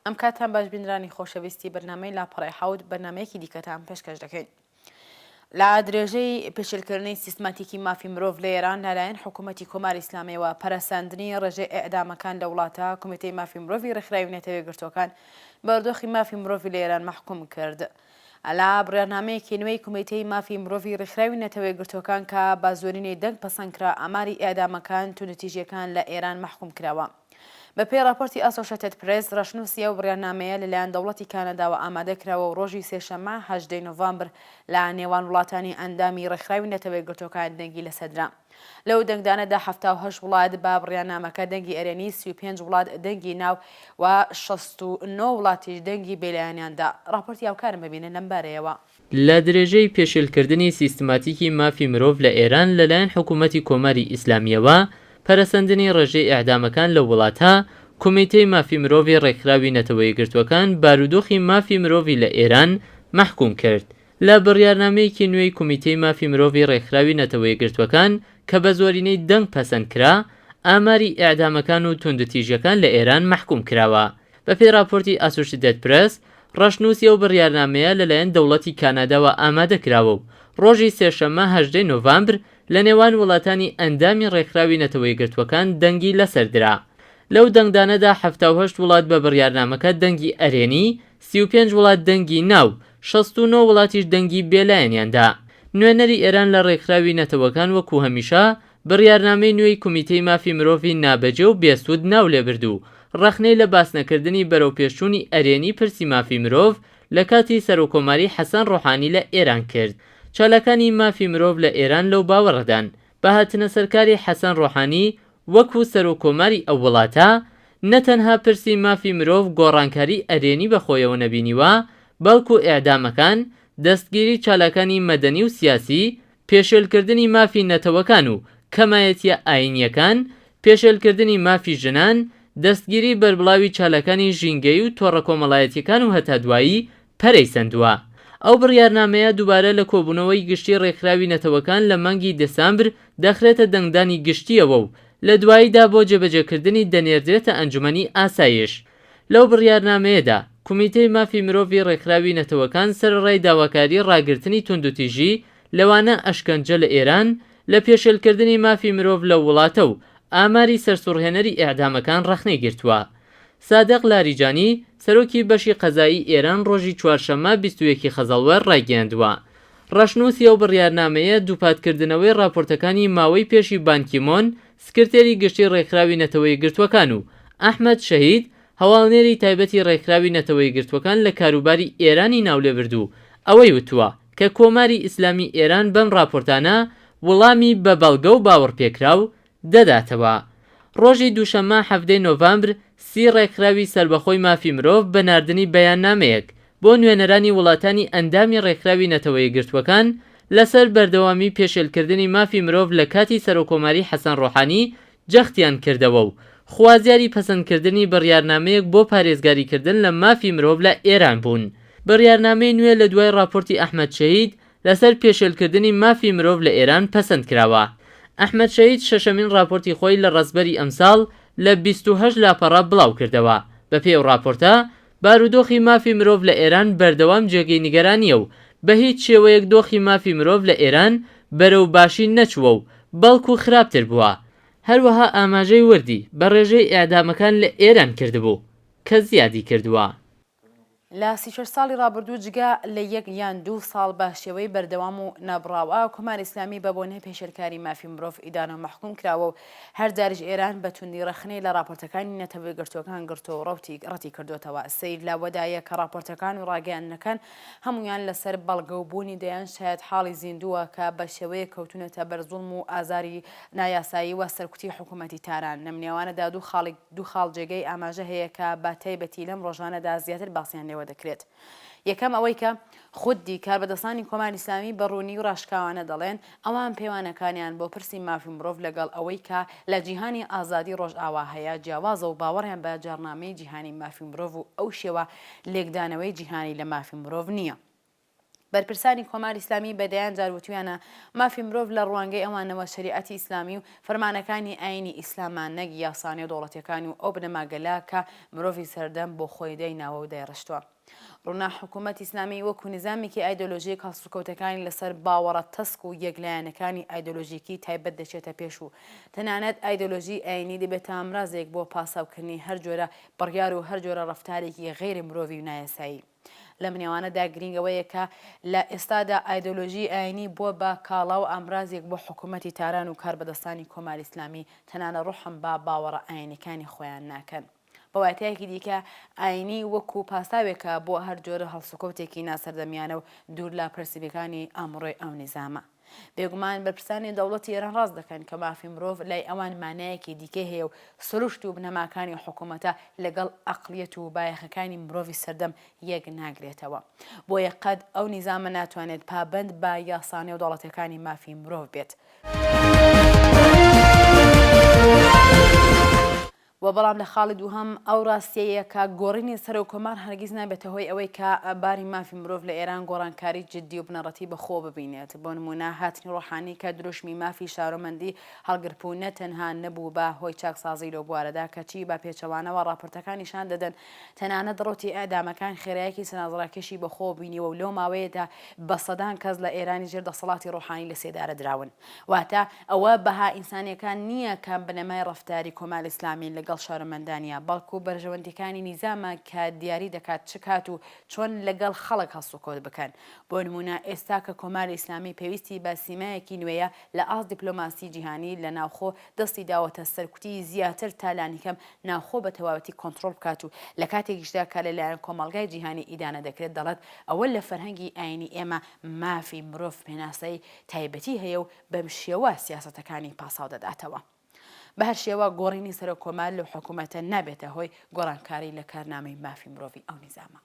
ئەم کاتتان باش بینرانی خۆشەویستی بەرنامەی لاپەڕەی حەوت بەرنامەیەکی دیکەتان پێشکەش دەکەین. لە درێژەی پێشێلکردنی سیستماتیکی مافی مرۆڤ لە ئێران لەلایەن حکوومەتی کۆماری ئیسلامیەوە پەرەسەندنی ڕێژەی ئێعدامەکان لە وڵاتە کومیتەی مافی مرۆڤی ڕێکخراوی نەتەوەیەکگرتووەکان بارودۆخی مافی مرۆڤی لە ئێران مەحکووم کرد. لە بڕیارنامەیەکی نوێی کومیتەی مافی مرۆڤی ڕێکخراوی نەتەوەیەکگرتووەکان کە بە زۆرینەی دەنگ پەسەند کرا ئاماری ئێعدامەکان توندوتیژیەکان لە ئێران مەحکووم کراوە. بە پێی ڕاپۆرتی ئاسۆشێتێد پرێس، ڕەشنووسی ئەو بڕیارنامەیە لە لایەن دەوڵەتی کانەداوە ئامادە کراوە و ڕۆژی سێشەممە هەژدەی نۆڤامبر لە نێوان وڵاتانی ئەندامی ڕێکخراوی نەتەوەیەکگرتووەکان دەنگی لەسەر درا. لەو دەنگدانەدا 78 وڵات بە بڕیارنامەکە دەنگی ئەرێنی، 35 وڵات دەنگی نا و 69 وڵاتیش دەنگی بێلایەنیان دا. ڕاپۆرتی هاوکارم ببینن لەم بارەیەوە. لە درێژەی پێشێلکردنی سیستماتیکی مافی مرۆڤ لە ئێران لەلایەن حکوومەتی کۆماری ئیسلامییەوە، پەرەسەندنی ڕێژەی ئێعدامەکان لەو وڵاتە، کومیتەی مافی مرۆڤی ڕێکخراوی نەتەوەیەکگرتووەکان بارودۆخی مافی مرۆڤی لە ئێران مەحکووم کرد. لە بڕیارنامەیەکی نوێی کومیتەی مافی مرۆڤی ڕێکخراوی نەتەوەیەکگرتووەکان کە بە زۆرینەی دەنگ پەسەند کرا، ئاماری ئێعدامەکان و توندوتیژیەکان لە ئێران مەحکووم کراوە. بەپێی ڕاپۆرتی ئاسۆشیتێد پرێس، ڕەشنووسی ئەو بڕیارنامەیە لەلایەن دەوڵەتی کاناداوە ئامادە کراوە و ڕۆژی سێشەممە هەژدەی نۆڤامبر لە نێوان وڵاتانی ئەندامی ڕێکخراوی نەتەوەیەکگرتووەکان دەنگی لەسەر درا. لەو دەنگدانەدا 78 وڵات بە بڕیارنامەکە دەنگی ئەرێنی، 35 وڵات دەنگی نا و 69 وڵاتیش دەنگی بێلایەنیان دا. نوێنەری ئێران لە ڕێکخراوی نەتەوەکان وەکوو هەمیشە بڕیارنامەی نوێی کومیتەی مافی مرۆڤی نابەجێ و بێسوود ناولێبرد و ڕەخنەی لە باسنەکردنی بەرەوپێشچوونی ئەرێنی پرسی مافی مرۆڤ لە کاتی سەرۆککۆماری حەسەن ڕۆحانی لە ئێران کرد. چالاکانی مافی مرۆڤ لە ئێران لەو باوەڕەدان بە هاتنەسەرکاری حەسەن ڕۆحانی وەکوو سەرۆککۆماری ئەو وڵاتە نە تەنها پرسی مافی مرۆڤ گۆڕانکاری ئەرێنی بە خۆیەوە نەبینیوە بەڵکوو ئێعدامەکان، دەستگیری چالاکانی مەدەنی و سیاسی، پێشێلکردنی مافی نەتەوەکان و کەمایەتییە ئایینییەکان، پێشێلکردنی مافی ژنان، دەستگیری بەربڵاوی چالاکانی ژینگەیی و تۆڕە کۆمەڵایەتییەکان و هەتا دوایی پەرەی سەندووە. ئەو بڕیارنامەیە دووبارە لە کۆبوونەوەی گشتی ڕێکخراوی نەتەوەکان لە مانگی دێسامبر دەخرێتە دەنگدانی گشتییەوە و لە دواییدا بۆ جێبەجێکردنی دەنێردرێتە ئەنجومەنی ئاسایش. لەو بڕیارنامەیەدا، کومیتەی مافی مرۆڤی ڕێکخراوی نەتەوەکان سەرەڕای داواکاری ڕاگرتنی توندوتیژی، لەوانە ئەشکەنجە لە ئێران، لە پێشێلکردنی مافی مرۆڤ لەو وڵاتە و ئاماری سەرسوڕهێنەری ئێعدامەکان ڕەخنەی گرتووە. سادق لاریجانی، سەرۆکی بەشی قەزایی ئێران ڕۆژی چوارشەممە 21 ی خەزەڵوەر ڕایگەیاندووە، ڕەشنووسی ئەو بڕیارنامەیە دووپاتکردنەوەی ڕاپۆرتەکانی ماوەی پێشی بان کی مۆن، سکرتێری گشتی ڕێکخراوی نەتەوەیەکگرتووەکان و ئەحمەد شەهید، هەواڵنێری تایبەتی ڕێکخراوی نەتەوەیەکگرتووەکان لە کاروباری ئێرانی ناولێبرد و ئەوەی وتووە کە کۆماری ئیسلامی ئێران بەم ڕاپۆرتانە وڵامی بە بەڵگە و باوەڕپێکراو دەداتەوە. ڕۆژی دووشەممە حەڤدەی نۆڤامبر سی ڕێکخراوی سەربەخۆی مافی مرۆڤ بە ناردنی بەیاننامەیەک بۆ نوێنەرانی وڵاتانی ئەندامی ڕێکخراوی نەتەوەیەکگرتووەکان لەسەر بەردەوامی پێشێلکردنی مافی مرۆڤ لە کاتی سەرۆککۆماری حەسەن ڕۆحانی جەختیان کردەوە و خوازیاری پەسەندکردنی بڕیارنامەیەک بۆ پارێزگاریکردن لە مافی مرۆڤ لە ئێران بوون. بڕیارنامەی نوێ لە دوای ڕاپۆرتی ئەحمەد شەهید لەسەر پێشێلکردنی مافی مرۆڤ لە ئێران پەسەند کراوە. ئەحمەد شەهید شەشەمین ڕاپۆرتی خۆی لە ڕەزبەری ئەمساڵ لە 28 لاپەڕە بڵاو کردەوە. بەپێی ئەو ڕاپۆرتە، بارودۆخی مافی مرۆڤ لە ئێران بەردەوام جێگەی نیگەرانییە و بە هیچ شێوەیەک دۆخی مافی مرۆڤ لە ئێران بەرەو باشی نەچووە و بەڵکو خراپتر بووە. هەروەها ئاماژەی وردی بە ڕێژەی ئێعدامەکان لە ئێران کردبوو کە زیادی کردووە. لە 36 ساڵی ڕابردوو جگە لە یەک یان دوو ساڵ بە شێوەی بەردەوام و نەبڕاوە کۆماری ئیسلامی بە بۆنەی پێشێلکاری مافی مرۆڤ ئیدانە و مەحکوم کراوە و هەر جاریش ئێران بە توندی ڕەخنەی لە ڕاپۆرتەکانی نەتەوەیەکگرتووەکان گرتووە و ڕەوتی ڕەتی کردۆتەوە. سەیر لەوەدایە کە ڕاپۆرتەکان و ڕاگەیاندنەکان هەموویان لەسەر بەڵگە و بوونی دەیان شایەتحاڵی زیندووە کە بە شێوەیەک کەوتوونەتە بەر زوڵم و ئازاری نایاسایی و سەرکوتی حکوومەتی تاران. لەم نێوانەدا دوو خاڵی دوو خاڵ جێگەی ئاماژە هەیە کە بە تایبەتی لەم ڕۆژانەدا زیاتر باسیان لێوە دەکرێت. یەکەم ئەوەی کە خودی کاربەدەستانی کۆماری ئیسلامی بە ڕوونی و ڕاشکاوانە دەڵێن ئەوان پێوانەکانیان بۆ پرسی مافی مرۆڤ لەگەڵ ئەوەی کە لە جیهانی ئازادی ڕۆژئاوا هەیە جیاوازە و باوەڕیان بە جاڕنامەی جیهانی مافی مرۆڤ و ئەو شێوە لێکدانەوەی جیهانی لە مافی مرۆڤ نییە. بەرپرسانی کۆماری ئیسلامی بە دەیان جار وتویانە مافی مرۆڤ لە ڕوانگەی ئەوانەوە شەریعەتی ئیسلامی و فەرمانەکانی ئایینی ئیسلامە نەک یاسا نێودەوڵەتیەکان و ئەو بنەماگەلە کە مرۆڤی سەردەم بۆ خۆی دایناوە و دایڕشتوە. ڕوونە حکوومەتی ئیسلامی وەکوو نیزامێکی ئایدۆلۆژیک هەڵسوکەوتەکانی لەسەر باوەڕە تەسک و یەکلایەنەکانی ئایدۆلۆژیکی تایبەت دەچێتە پێش و تەنانەت ئایدۆلۆژی ئایینی دەبێتە ئامرازێک بۆ پاساوکردنی هەر جۆرە بڕیار و هەر جۆرە ڕەفتارێکی غەیرە مرۆڤی و نایاسایی. لەم نێوانەدا گرینگ ئەوەیە کە لە ئێستادا ئایدۆلۆژیی ئایینی بووە بە کاڵا و ئامرازێک بۆ حکوومەتی تاران و کاربەدەستانی کۆماری ئیسلامی تەنانە ڕوحم بە باوەڕە ئایینیەکانی خۆیان ناکەن. بە واتایەکی دیکە ئایینی وەکوو پاساوێکە بۆ هەر جۆرە هەڵسوکەوتێکی ناسەردەمیانە و دوور لە پرەنسیپەکانی ئەمڕۆی ئەو نیزامە. بێگومان بەرپرسانی دەوڵەتی ئێران ڕاست دەکەن کە مافی مرۆڤ لای ئەوان مانایەکی دیکەی هەیە و سروشت و بنەماکانی حکوومەتە لەگەڵ ئەقڵیەت و بایەخەکانی مرۆڤی سەردەم یەک ناگرێتەوە. بۆیە قەت ئەو نیزامە ناتوانێت پابەند بە یاسا نێودەوڵەتیەکانی مافی مرۆڤ بێت. و بەڵام لە خاڵی دووهەم ئەو ڕاستیەیە کە گۆڕینی سەرۆک کۆمار هەرگیز نابێتە هۆی ئەوەی کە باری مافی مرۆڤ لە ئێران گۆڕانکاری جددی و بنەڕەتی بە خۆوە ببینێت. بۆ نموونە هاتنی ڕۆحانی کە دروشمی مافی شارۆمەندی هەڵگرپوو نە تەنها نەبوو بە هۆی چاکسازی لەو بوارەدا کەچی بە پێچەوانەوە ڕاپۆرتەکان نیشان دەدەن تەنانەت ڕەوتی ئێعدامەکان خێرایەکی سەرنجڕاکێشی بە خۆوە بینیوە و لەو ماوەیەدا بە سەدان کەس لە ئێرانی ژێر دەسەڵاتی ڕۆحانی لە سێدارە دراون. واتە ئەوە بەها ئینسانیەکان نییە کە بنەمای ڕەفتاری کۆماری ئیسلامی لەگەڵ شارۆمەندانیە، بەڵکو بەرژەوەندیەکانی نیزامە کە دیاری دەکات چ کات و چۆن لەگەڵ خەڵک هەڵسوکەوت بکەن. بۆ نموونە ئێستا کە کۆماری ئیسلامی پێویستی بە سیمایەکی نوێیە لە ئاست دیپلۆماسی جیهانی لە ناوخۆ دەستی داوەتە سەرکوتی زیاتر تا لانیکەم ناوخۆ بە تەواوەتی کۆنتڕۆڵ بکات و لە کاتێکیشدا کە لە لایەن کۆمەڵگای جیهانی ئیدانە دەکرێت دەڵێت ئەوە لە فەرهەنگی ئایینی ئێمە مافی مرۆڤ پێناسەی تایبەتی هەیە و بەمشێوە سیاسەتەکانی پاساو دەداتەوە. بەهەر شێوە گۆڕینی سەرۆک کۆمار لەو حکوومەتە نابێتە هۆی گۆڕانکاری لە کارنامەی مافی مرۆڤی ئەو نیزامە.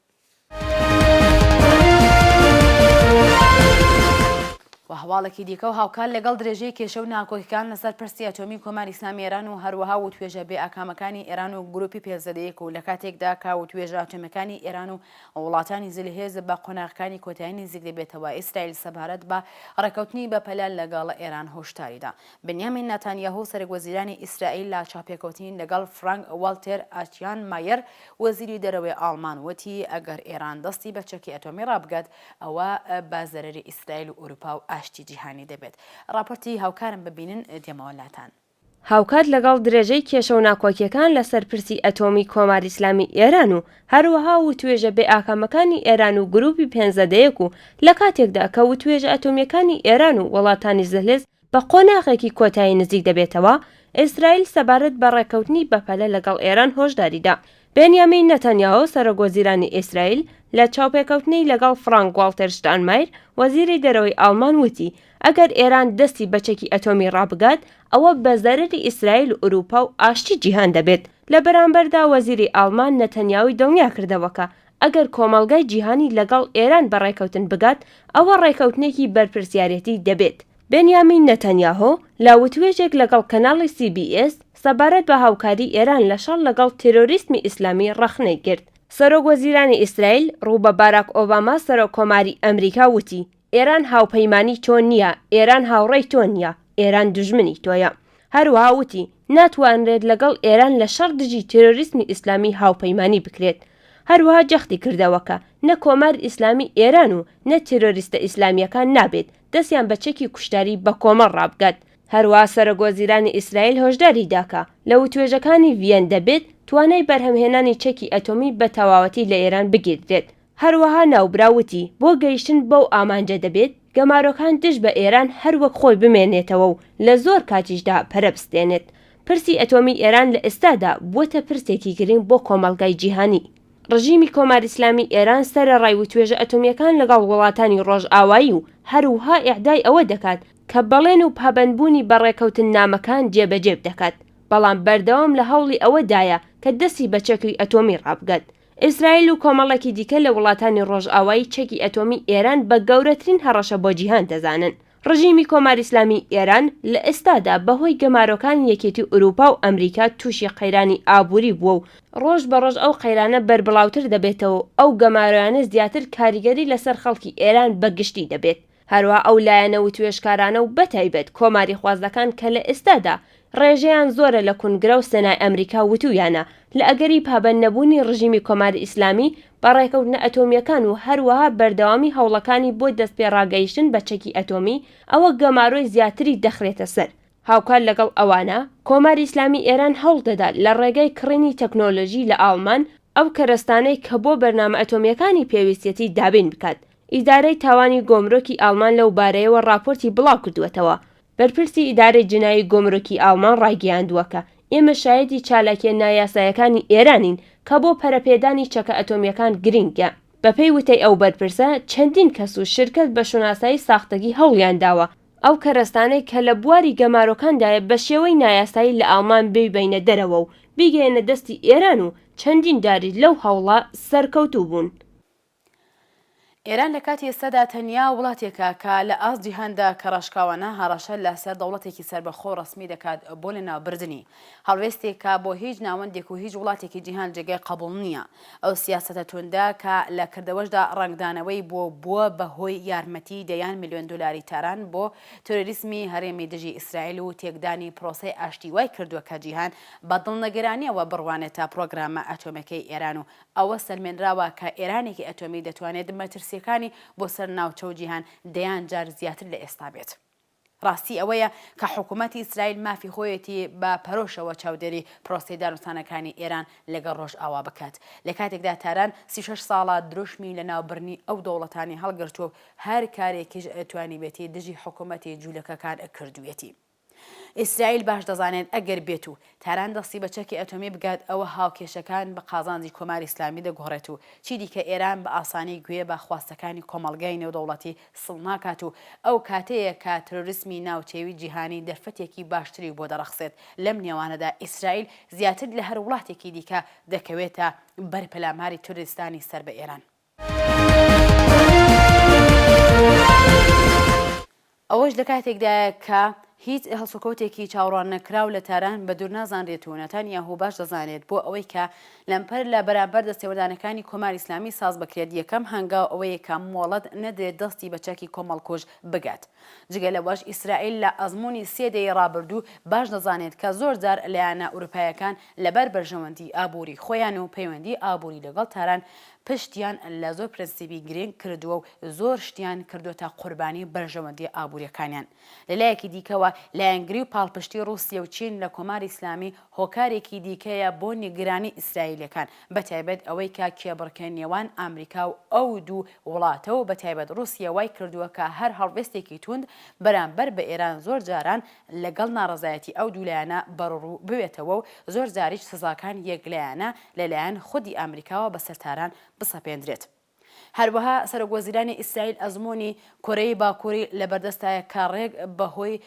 و هەواڵێکی دیکە و هاوکات لەگەڵ درێژەی کێشە و ناکۆکیەکان لەسەر پرسی ئەتۆمی کۆماری ئیسلامی ئێران و هەروەها وتوێژە بێ ئاکامەکانی ئێران و گروپی پێنج لە یەک و لە کاتێکدا کە وتوێژە ئەتۆمیەکانی ئێران و وڵاتانی زلهێز بە قۆناغەکانی کۆتایی نزیک دەبێتەوە، ئیسرائیل سەبارەت بە ڕێککەوتنی بەپەلە لەگەڵ ئێران هۆشداری دا. بنیامین ناتانیاهۆ سەرۆکوەزیرانی ئیسرائیل لە چاوپێکەوتنی لەگەڵ فرانک والتێر ئاشتیان مایەر وەزیری دەرەوەی ئاڵمان وتی ئەگەر ئێران دەستی بە چەکی ئەتۆمی ڕابگات ئەوە بە زەرەری ئیسرائیل و ئوروپا و ئاشتی جیهانی دەبێت. ڕاپۆرتی هاوکارم ببینن دێمەوە لاتان. هاوکات لەگەڵ درێژەی کێشە و ناکۆکییەکان لەسەر پرسی ئەتۆمی کۆماری ئیسلامی ئێران و هەروەها وتوێژە بێ ئاکامەکانی ئێران و گرووپی پێنج لە یەک و لە کاتێکدا کە وتوێژە ئەتۆمییەکانی ئێران و وڵاتانی زلهێز بە قۆناغێکی کۆتایی نزیک دەبێتەوە، ئیسرائیل سەبارەت بە ڕێککەوتنی بەپەلە لەگەڵ ئێران هۆشداری دا. بێنیامین نەتەنیاهۆ سەرۆکوەزیرانی ئیسرائیل لە چاوپێکەوتنی لەگەڵ فڕانک واڵتێر شتانمایر وەزیری دەرەوەی ئاڵمان وتی، ئەگەر ئێران دەستی بە چەکی ئەتۆمی ڕابگات، ئەوە بە زەرەری ئیسرائیل و ئورووپا و ئاشتی جیهان دەبێت. لە بەرامبەردا وەزیری ئاڵمان نەتەنیاهۆی دڵنیا کردەوە کە ئەگەر کۆمەڵگای جیهانی لەگەڵ ئێران بە ڕێکەوتن بگات، ئەوە ڕێکەوتنێکی بەرپرسیارێتی دەبێت. بێنیامین نەتەنیاهۆ لە وتوێژێک لەگەڵ کەناڵی سی بی ئێس سەبارەت بە هاوکاری ئێران لە شەڕ لەگەڵ تێرۆریسمی ئیسلامی ڕەخنەی گرت. سەرۆک وەزیرانی ئیسرائیل ڕوو بە باراک ئۆباما سەرۆک کۆماری ئەمریکا وتی، ئێران هاوپەیمانی تۆ نییە، ئێران هاوڕێی تۆ نییە، ئێران دوژمنی تۆیە. هەروەها وتی، ناتوانرێت لەگەڵ ئێران لە شەڕ دژی تێرۆریسمی ئیسلامی هاوپەیمانی بکرێت. هەروەها جەختی کردەوە کە نە کۆماری ئیسلامی ئێران و نە تێرۆریستە ئیسلامییەکان نابێت دەستیان بە چەکی کوشتاری بەکۆمەڵ ڕابگات. هەروەها سەرۆکوەزیرانی ئیسرائیل هۆشداری دا کە لە وتوێژەکانی ڤییەن دەبێت توانای بەرهەمهێنانی چەکی ئەتۆمی بە تەواوەتی لە ئێران بگیردرێت. هەروەها ناوبراو وتی، بۆ گەیشتن بەو ئامانجە دەبێت گەمارۆکان دژ بە ئێران هەر وەک خۆی بمێنێتەوە و لە زۆر کاتیشدا پەرە بستێنێت. پرسی ئەتۆمی ئێران لە ئێستادا بووەتە پرسێکی گرنگ بۆ کۆمەڵگای جیهانی. ڕژیمی کۆماری ئیسلامی ئێران سەرەڕای وتوێژە ئەتۆمییەکان لەگەڵ وڵاتانی ڕۆژئاوایی و هەروها ئیعدای ئەوە دەکات کە بەڵێن و پابەندبوونی بە ڕێکەوتننامەکان جێبەجێ دەکات، بەڵام بەردەوام لە هەوڵی ئەوە دایە کە دەستی بە چەکی ئەتۆمی ڕابگات. ئیسرائیل و کۆمەڵێکی دیکە لە وڵاتانی ڕۆژئاوایی چەکی ئەتۆمی ئێران بە گەورەترین هەڕەشە بۆ جیهان دەزانن. ڕژیمی کۆماری ئیسلامیی ئێران لە ئێستادا بە هۆی گەمارۆکانی یەکێتی ئورووپا و ئەمریکا تووشی قەیرانی ئابووری بووە و ڕۆژ بە ڕۆژ ئەو قەیرانە بەربڵاوتر دەبێتەوە و ئەو گەمارۆیانە زیاتر کاریگەری لەسەر خەڵکی ئێران بە گشتی دەبێت. هەروەها ئەو لایەنە وتوێژکارانە و بەتایبەت کۆماریخوازەکان کە لە ئێستادا ڕێژەیان زۆرە لە کونگرە و سێنای ئەمریکا وتوویانە لە ئەگەری پابەند نەبوونی ڕژیمی کۆماری ئیسلامی بە ڕێکەوتنە ئەتۆمییەکان و هەروەها بەردەوامی هەوڵەکانی بۆ دەستپێڕاگەیشتن بە چەکی ئەتۆمی ئەوە گەمارۆی زیاتری دەخرێتە سەر. هاوکات لەگەڵ ئەوانە، کۆماری ئیسلامی ئێران هەوڵ دەدات لە ڕێگای کڕینی تەکنۆلۆژی لە ئاڵمان ئەو کەرەستانەی کە بۆ بەرنامە ئەتۆمییەکانی پێویستیەتی دابین بکات. ئیدارەی تاوانی گۆمرۆکی ئاڵمان لەو بارەیەوە ڕاپۆرتی بڵاو کردووەتەوە. بەرپرسی ئیدارەی جنایی گۆمرۆکی ئاڵمان ڕایگەیاندووە کە ئێمە شایەدی چالاکییە نایاسایەکانی ئێرانین کە بۆ پەرەپێدانی چەکە ئەتۆمییەکان گرینگە. بەپێی وتەی ئەو بەرپرسە، چەندین کەس و شرکەت بە شوناسایی ساختەگی هەوڵیان داوە ئەو کەرەستانەی کە لە بواری گەمارۆکاندایە بە شێوەی نایاسایی لە ئاڵمان بیبەینە دەرەوە و بیگەیەنە دەستی ئێران و چەندین جاریش لەو هەوڵە سەرکەوتوو بوون. ئێران لە کاتی ئێستادا تەنیا وڵاتێکە کە لە ئاست جیهاندا کە ڕاشکاوانە هەڕەشە لە سەر دەوڵەتێکی سەربەخۆ و ڕەسمی دەکات بۆ لەناوبردنی. هەڵوێستێک کە بۆ هیچ ناوەندێک و هیچ وڵاتێکی جیهان جێگای قەبووڵ نییە. ئەو سیاسەتە توندە کە لە کردەوەشدا ڕەنگدانەوەی بووە و بووە بە هۆی یارمەتی دەیان ملیۆن دۆلاری تاران بۆ تێرۆریسمی هەرێمی دژی ئیسرائیل و تێکدانی پرۆسەی ئاشتی وای کردووە کە جیهان بە دڵنگەرانییەوە بڕوانێتە پرۆگرامە ئەتۆمیەکەی ئێران و ئەوە سەلمێنراوە کە ئێرانێکی ئەتۆمی دەتوانێت مەترسییەکانی بۆ سەر ناوچە و جیهان دەیان جار زیاتر لە ئێستا بێت. ڕاستی ئەوەیە کە حکوومەتی ئیسرائیل مافی خۆیەتی بە پەرۆشەوە چاودێری پرۆسەی دانوستانەکانی ئێران لەگەڵ ڕۆژئاوا بکات، لە کاتێکدا تاران 36 ساڵە دروشمی لەناوبرنی ئەو دەوڵەتانی هەڵگرتووە و هەر کارێکیش توانیبێتی دژی حکوومەتی جوولەکەکان کردوویەتی. ئیسرائیل باش دەزانێت ئەگەر بێت و تاران دەستی بە چەکی ئەتۆمی بگات ئەوە هاوکێشەکان بە قازانجی کۆماری ئیسلامی دەگۆڕێت و چیدیکە ئێران بە ئاسانی گوێ بە خواستەکانی کۆمەڵگای نێودەوڵەتی سڵ ناکات و ئەو کاتەیە کە ترۆریسمی ناوچەیی جیهانی دەرفەتێکی باشتری بۆ دەڕەخسێت لەم نێوانەدا ئیسرائیل زیاتر لە هەر وڵاتێکی دیکە دەکەوێتە بەر پەلاماری ترۆریستانی سەر بە ئێران. ئەوەش لە کاتێکدایە کە هیچ هەڵسوکەوتێکی چاوەڕواننەکراو لە تاران بەدوور نازانرێت و نەتانیاهو باش دەزانێت بۆ ئەوەی کە لەمپەر لە بەرامبەر دەستێوەردانەکانی کۆماری ئیسلامی ساز بکرێت یەکەم هەنگاو ئەوەیە کە مۆڵەت نەدرێت دەستی بە چەکی کۆمەڵکوژ بگات. جگە لەوەش ئیسرائیل لە ئەزموونی سێ دەیەی ڕابردوو باش دەزانێت کە زۆر جار لایەنە ئوروپایەکان لەبەر بەرژەوەندی ئابووری خۆیان و پەیوەندی ئابووری لەگەڵ تاران پشتیان لە زۆر پرەنسیپی گرنگ کردووە و زۆر شتیان کردۆتە قوربانی بەرژەوەندیە ئابووریەکانیان. لە لایەکی دیکەوە لایەنگری و پاڵپشتی ڕووسیە و چین لە کۆماری ئیسلامی هۆکارێکی دیکەیە بۆ نیگرانی ئیسرائیلیەکان بە تایبەت ئەوەی کە کێبڕکێ نێوان ئامریکا و ئەو دوو وڵاتە و بە تایبەت ڕووسیە وای کردووە کە هەر هەڵوێستێکی توند بەرامبەر بە ئێران زۆر جاران لەگەڵ ناڕەزایەتی ئەو دوو لایەنە بەرەوڕوو ببێتەوە و زۆر جاریش سزاکان یەکلایەنە لەلایەن خودی ئامریکاوە بەسەر تاران بسەپێندرێت. هەروەها سەرۆکوەزیرانی ئیسرائیل ئەزموونی کۆرەی باکووری لەبەردەستایە کە ڕێک بەهۆی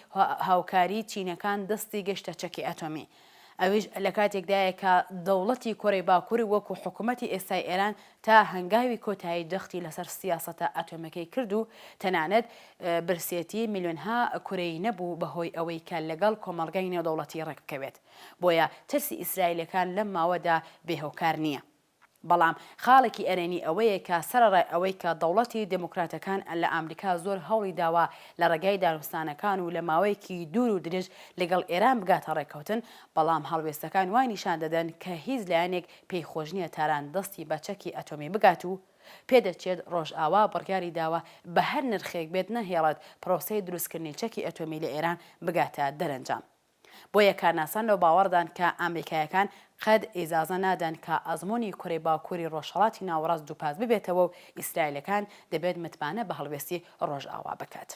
هاوکاریی چینەکان دەستی گەشتە چەکی ئەتۆمی. ئەویش لەکاتێکدایە کە دەوڵەتی کۆرەی باکوور وەکو حکومەتی ئێستای ئێران تا هەنگاوی کۆتایی جەختی لەسەر سیاسەتە ئەتۆمیەکەی کرد و تەنانەت برسێتی ملیۆنها کورەیی نەبوو بەهۆی ئەوەی کە لەگەڵ کۆمەڵگای نێودەوڵەتی ڕێکبکەوێت. بۆیە ترسی ئیسرائیلەکان لەم ماوەدا بێهۆکار نییە. بەڵام خاڵێکی ئەرێنی ئەوەیە کە سەرەڕای ئەوەی کە دەوڵەتی دێموکراتەکان لە ئامریکا زۆر هەوڵی داوە لە ڕێگای دانوستانەکان و لە ماوەیەکی دوور و درێژ لەگەڵ ئێران بگاتە ڕێککەوتن، بەڵام هەڵوێستەکان وای نیشان دەدەن کە هیچ لایەنێک پێی خۆش نییە تاران دەستی بە چەکی ئەتۆمی بگات و پێدەچێت ڕۆژئاوا بڕیاری داوە بە هەر نرخێک بێت نەهێڵێت پرۆسەی دروستکردنی چەکی ئەتۆمی لە ئێران بگاتە دەرەنجام. بۆیە کارناسان لەو باوەڕدان کە ئامریکایەکان قەد ئیجازە نادەن کە ئەزموونی کورەی باکووری ڕۆژهەڵاتی ناوەڕاست دووپات ببێتەوە و ئیسرائیلەکان دەبێت متمانە بە هەڵوێستی ڕۆژئاوا بکات.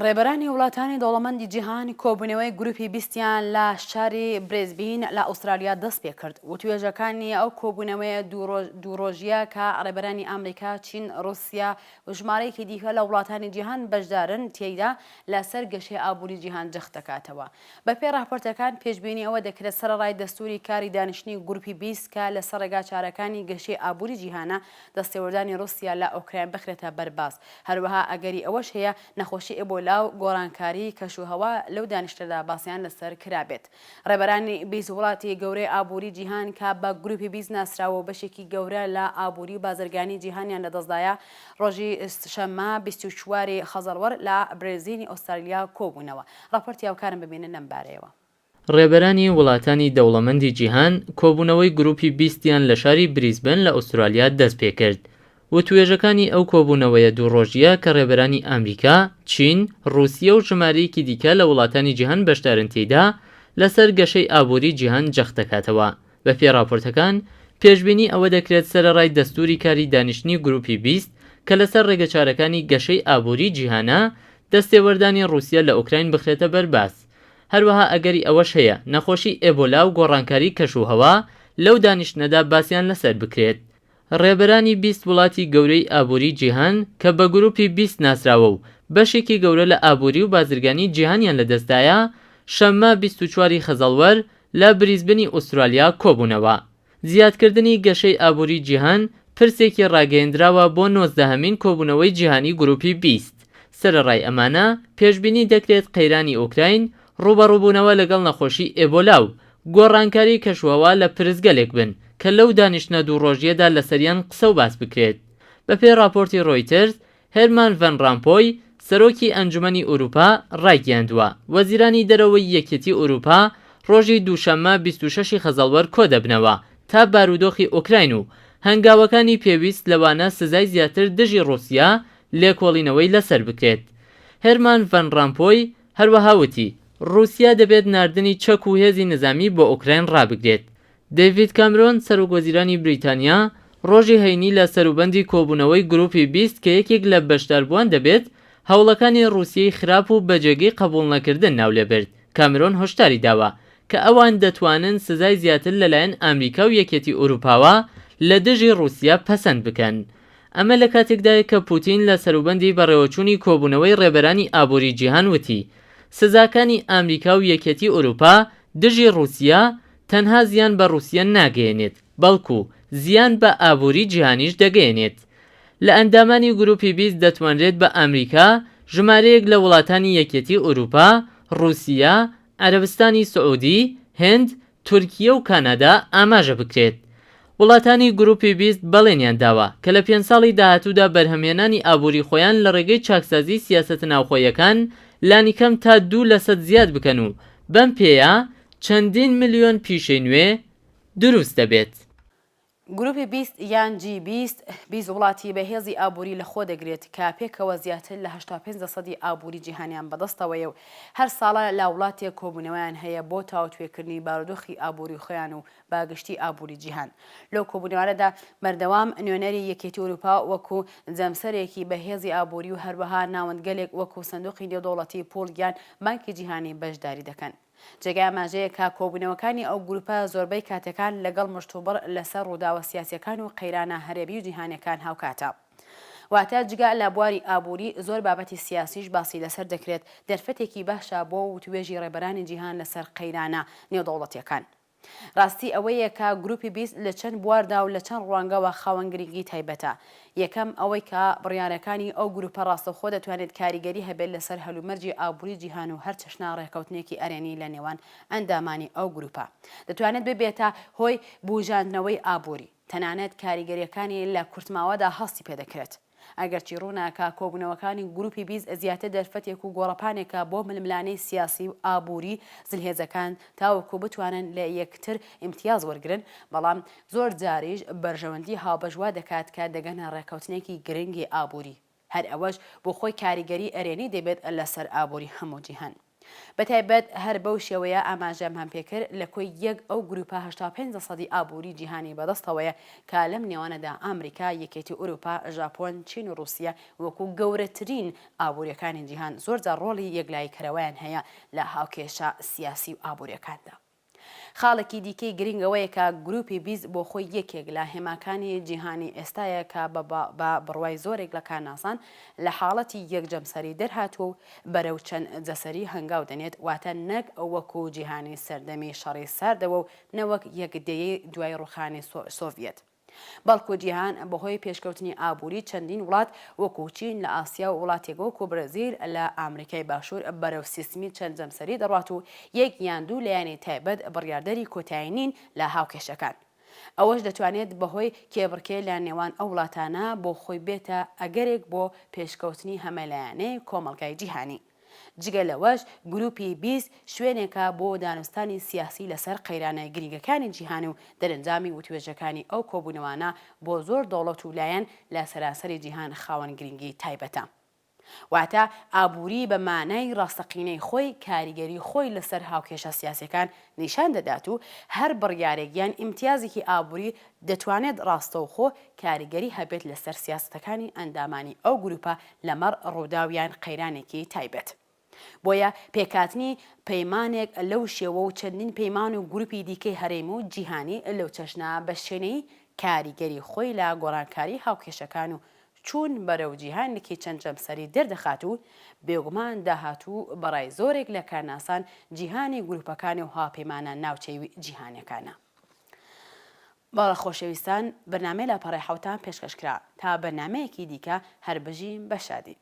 ڕێبەرانی وڵاتانی دەوڵەمەندی جیهان کۆبوونەوەی گروپی بیستیان لە شاری بریزبین لە ئوسترالیا دەستپێکرد. وتوێژەکانی ئەو کۆبوونەوەیە دوو ڕۆژییە کە ڕێبەرانی ئامریکا، چین، ڕوسیا و ژمارەیەکی دیکە لە وڵاتانی جیهان بەشدارن تێیدا، لەسەر گەشەی ئابووری جیهان جەخت دەکاتەوە. بەپێی ڕاپۆرتەکان پێشبینی ئەوە دەکرێت سەرەڕای دەستووری کاری دانیشتنی گروپی 20 کە لەسەر ڕێگاچارەکانی گەشەی ئابووری جیهانە، دەستێوەردانی ڕوسیا لە ئۆکراین بخرێتە بەر باس. هەروەها ئەگەری ئەوەش هەیە نەخۆشی ئێبۆلا و گۆڕانکاریی کەشوهەوا لەو دانیشتنەدا باسیان لەسەر کرابێت. ڕێبەرانی 20 وڵاتی گەورەی ئابووری جیهان کە بە گروپی 20 ناسراوە و بەشێکی گەورە لە ئابووری و بازرگانی جیهانیان لەدەستدایە، ڕۆژی شەممە 24 ی خەزەڵوەر لە برێزینی ئوسترالیا کۆبوونەوە. ڕاپۆرتی هاوکارم ببینن لەم بارەیەوە. ڕێبەرانی وڵاتانی دەوڵەمەندی جیهان کۆبوونەوەی گروپی بیستیان لە شاری بریسبن لە ئوسترالیا دەستپێکرد. وتوێژەکانی ئەو کۆبوونەوەیە دوو ڕۆژییە کە ڕێبەرانی ئامریکا، چین، ڕووسیە و ژمارەیەکی دیکە لە وڵاتانی جیهان بەشدارن تێیدا، لەسەر گەشەی ئابووری جیهان جەخت دەکاتەوە. بەپێی ڕاپۆرتەکان، پێشبینی ئەوە دەکرێت سەرەڕای دەستووری کاری دانیشتنی گروپی 20 کە لەسەر ڕێگەچارەکانی گەشەی ئابووری جیهانە، دەستێوەردانی ڕووسیە لە ئۆکراین بخرێتە بەر باس. هەروەها ئەگەری ئەوەش هەیە نەخۆشی ئێبۆلا و گۆڕانکاری کەشوهەوا لەو دانیشتنەدا باسیان لەسەر بکرێت. ڕێبەرانی 20 وڵاتی گەورەی ئابووری جیهان کە بە گروپی 20 ناسراوە و بەشێکی گەورە لە ئابووری و بازرگانی جیهانیان لەدەستدایە، شەممە 24 ی خەزەڵوەر لە بریزبنی ئوسترالیا کۆبوونەوە. زیادکردنی گەشەی ئابووری جیهان پرسێکی ڕاگەیەندراوە بۆ نۆزدەهەمین کۆبوونەوەی جیهانی گروپی 20. سەرەڕای ئەمانە، پێشبینی دەکرێت قەیرانی ئۆکراین، ڕووبەڕووبوونەوە لەگەڵ نەخۆشی ئێبۆلا و گۆڕانکاری کەشوهەوا لە پرسگەلێک بن کە لەو دانیشتنە دوو ڕۆژییەدا لەسەریان قسە و باس بکرێت. بەپێی ڕاپۆرتی ڕۆیتەرز، هێرمان ڤەن ڕامپۆی، سەرۆکی ئەنجومەنی ئوروپا ڕایگەیاندووە، وەزیرانی دەرەوەی یەکێتی ئوروپا ڕۆژی دووشەممە 26 ی خەزەڵوەر کۆدەبنەوە تا بارودۆخی ئۆکراین و هەنگاوەکانی پێویست لەوانە سزای زیاتر دژی ڕووسیا لێکۆڵینەوەی لەسەر بکرێت. هێرمان ڤەن ڕامپۆی هەروەها وتی، ڕووسیا دەبێت ناردنی چەک و هێزی نزامی بۆ ئۆکراین ڕابگرێت. دەیڤید کامرۆن، سەرۆکوەزیرانی بریتانیا، ڕۆژی هەینی لە سەروبەندی کۆبوونەوەی گروپی 20 کە یەکێک لە بەشداربووان دەبێت، هەوڵەکانی ڕووسیەی خراپ و بە جێگەی قەبووڵنەکردن ناولێبرد. کامرۆن هۆشداری داوە کە ئەوان دەتوانن سزای زیاتر لەلایەن ئامریکا و یەکێتی ئورووپاوە لە دژی ڕووسیە پەسەند بکەن. ئەمە لە کاتێکدایە کە پوتین لە سەروبەندی بەڕێوەچوونی کۆبوونەوەی ڕێبەرانی ئابووری جیهان وتی، سزاکانی ئامریکا و یەکێتی ئورووپا دژی ڕووسیە تەنها زیان بە ڕووسیە ناگەیەنێت، بەڵکو زیان بە ئابووری جیهانیش دەگەیەنێت. لە ئەندامانی گروپی 20 دەتوانرێت بە ئامریکا، ژمارەیەک لە وڵاتانی یەکێتی ئورووپا، ڕووسیە، عەرەبستانی سعودی، هند، تورکیە و کانادا ئاماژە بکرێت. وڵاتانی گروپی 20 بەڵێنیان داوە کە لە پێنج ساڵی داهاتوودا بەرهەمهێنانی ئابووری خۆیان لە ڕێگەی چاکسازی سیاسەتە ناوخۆیەکان لانیکەم تا دوو لەسەد زیاد بکەن و بەم پێیە چەندین ملیۆن پیشەی نوێ دروست دەبێت. گروپی 20 یان جی 20، 20 وڵاتی بەهێزی ئابووری لەخۆ دەگرێت کە پێکەوە زیاتر لە 85 لەسەدی ئابووری جیهانیان بەدەستەوەیە و هەر ساڵە لە وڵاتێک کۆبوونەوەیان هەیە بۆ تاوتوێکردنی بارودۆخی ئابووری خۆیان و بە گشتی ئابووری جیهان. لەو کۆبوونەوانەدا بەردەوام نوێنەری یەکێتی ئەوروپا وەکو جەمسەرێکی بەهێزی ئابووری و هەروەها ناوەندگەلێک وەکو سندوقی نێودەوڵەتی پووڵ یان بانکی جیهانی بەشداری دەکەن. جێگای ئاماژەیە کە کۆبوونەوەکانی ئەو گروپە زۆربەی کاتەکان لەگەڵ مشتومڕ لەسەر ڕووداوە سیاسیەکان و قەیرانە هەرێمی و جیهانیەکان هاوکاتە. واتە جگە لە بواری ئابووری زۆر بابەتی سیاسیش باسی لەسەر دەکرێت، دەرفەتێکی باشە بۆ وتوێژی ڕێبەرانی جیهان لەسەر قەیرانە نێودەوڵەتیەکان. ڕاستی ئەوەیە کە گروپی 20 لە چەند بواردا و لە چەند ڕوانگەوە خاوەن گرنگی تایبەتە. یەکەم ئەوەی کە بڕیارەکانی ئەو گروپە ڕاستەوخۆ دەتوانێت کاریگەری هەبێت لەسەر هەلومەرجی ئابووری جیهان و هەر چەشنە ڕێکەوتنێکی ئەرێنی لە نێوان ئەندامانی ئەو گروپە دەتوانێت ببێتە هۆی بوژاندنەوەی ئابووری، تەنانەت کاریگەرییەکانی لە کورتماوەدا هەستی پێدەکرێت. ئەگەرچی ڕوونە کە کۆبوونەوەکانی گروپی 20 زیاتر دەرفەتێک و گۆڕەپانێکە بۆ ململانێی سیاسی و ئابووری زلهێزەکان تاوەکو بتوانن لە یەکتر ئیمتیاز وەرگرن، بەڵام زۆر جاریش بەرژەوەندی هاوبەش وا دەکات کە دەگەنە ڕێککەوتنێکی گرنگی ئابووری، هەر ئەوەش بۆ خۆی کاریگەری ئەرێنی دەبێت لەسەر ئابووری هەموو جیهان. بەتایبەت هەر بەو شێوەیە ئاماژەمان پێکرد لە کۆی یەک ئەو گروپە 85 لەسەدی ئابووری جیهانی بەدەستەوەیە کە لەم نێوانەدا ئامریکا، یەکێتی ئوروپا، ژاپۆن، چین و ڕووسیە وەکوو گەورەترین ئابووریەکانی جیهان زۆرجار ڕۆڵی یەکلاییکەرەوەیان هەیە لە هاوکێشە سیاسی و ئابووریەکاندا. خاڵێکی دیکەی گرنگ ئەوەیە کە گروپی 20 بۆ خۆی یەکێک لە هێماکانی جیهانی ئێستایە کە بە بڕوای زۆرێک لە کارناسان لە حاڵەتی یەک جەمسەری دەرهاتووە و بەرەو چەند جەسەری هەنگاو دەنێت، واتە نەک وەکو جیهانی سەردەمی شەڕی ساردەوە و نە وەک یەک دەیەی دوای ڕوخانی سۆڤیەت. بەڵکو جیهان بەهۆی پێشکەوتنی ئابووری چەندین وڵات وەکو چین لە ئاسیا و وڵاتێک وەکو برازیل لە ئامریکای باشوور بەرەو سیستمی چەند جەمسەری دەڕوات و یەک یان دوو لایەنی تایبەت بڕیاردەری کۆتایی نین لە هاوکێشەکان. ئەوەش دەتوانێت بەهۆی کێبڕکێ لە نێوان ئەو وڵاتانە بۆ خۆی بێتە ئەگەرێک بۆ پێشکەوتنی هەمەلایەنەی کۆمەڵگای جیهانی. جگە لەوەش گروپی 20 شوێنێکە بۆ دانوستانی سیاسی لەسەر قەیرانە گرنگەکانی جیهان و دەرەنجامی وتوێژەکانی ئەو کۆبوونەوانە بۆ زۆر دەوڵەت و لایەن لە سەرانسەری جیهان خاوەن گرنگی تایبەتە. واتە ئابووری بە مانای ڕاستەقینەی خۆی کاریگەری خۆی لەسەر هاوکێشە سیاسیەکان نیشان دەدات و هەر بڕیارێک یان ئیمتیازێکی ئابووری دەتوانێت ڕاستەوخۆ کاریگەری هەبێت لەسەر سیاسەتەکانی ئەندامانی ئەو گروپە لەمەڕ ڕووداو یان قەیرانێکی تایبەت. بۆیە پێکهاتنی پەیمانێک لەو شێوە و چەندین پەیمان و گروپی دیکەی هەرێمی و جیهانی لەو چەشنە بە شێنەیی کاریگەری خۆی لە گۆڕانکاری هاوکێشەکان و چوون بەرەو جیهانێکی چەند جەمسەری دەردەخات و بێگومان داهاتوو بەڕای زۆرێک لە کارناسان جیهانی گروپەکان و هاوپەیمانە ناوچەیی و جیهانیەکانە. بەڵێ خۆشەویستان بەرنامەی لاپەڕەی حەوتان پێشکەش کرا تا بەرنامەیەکی دیکە هەر بژین بە شادی.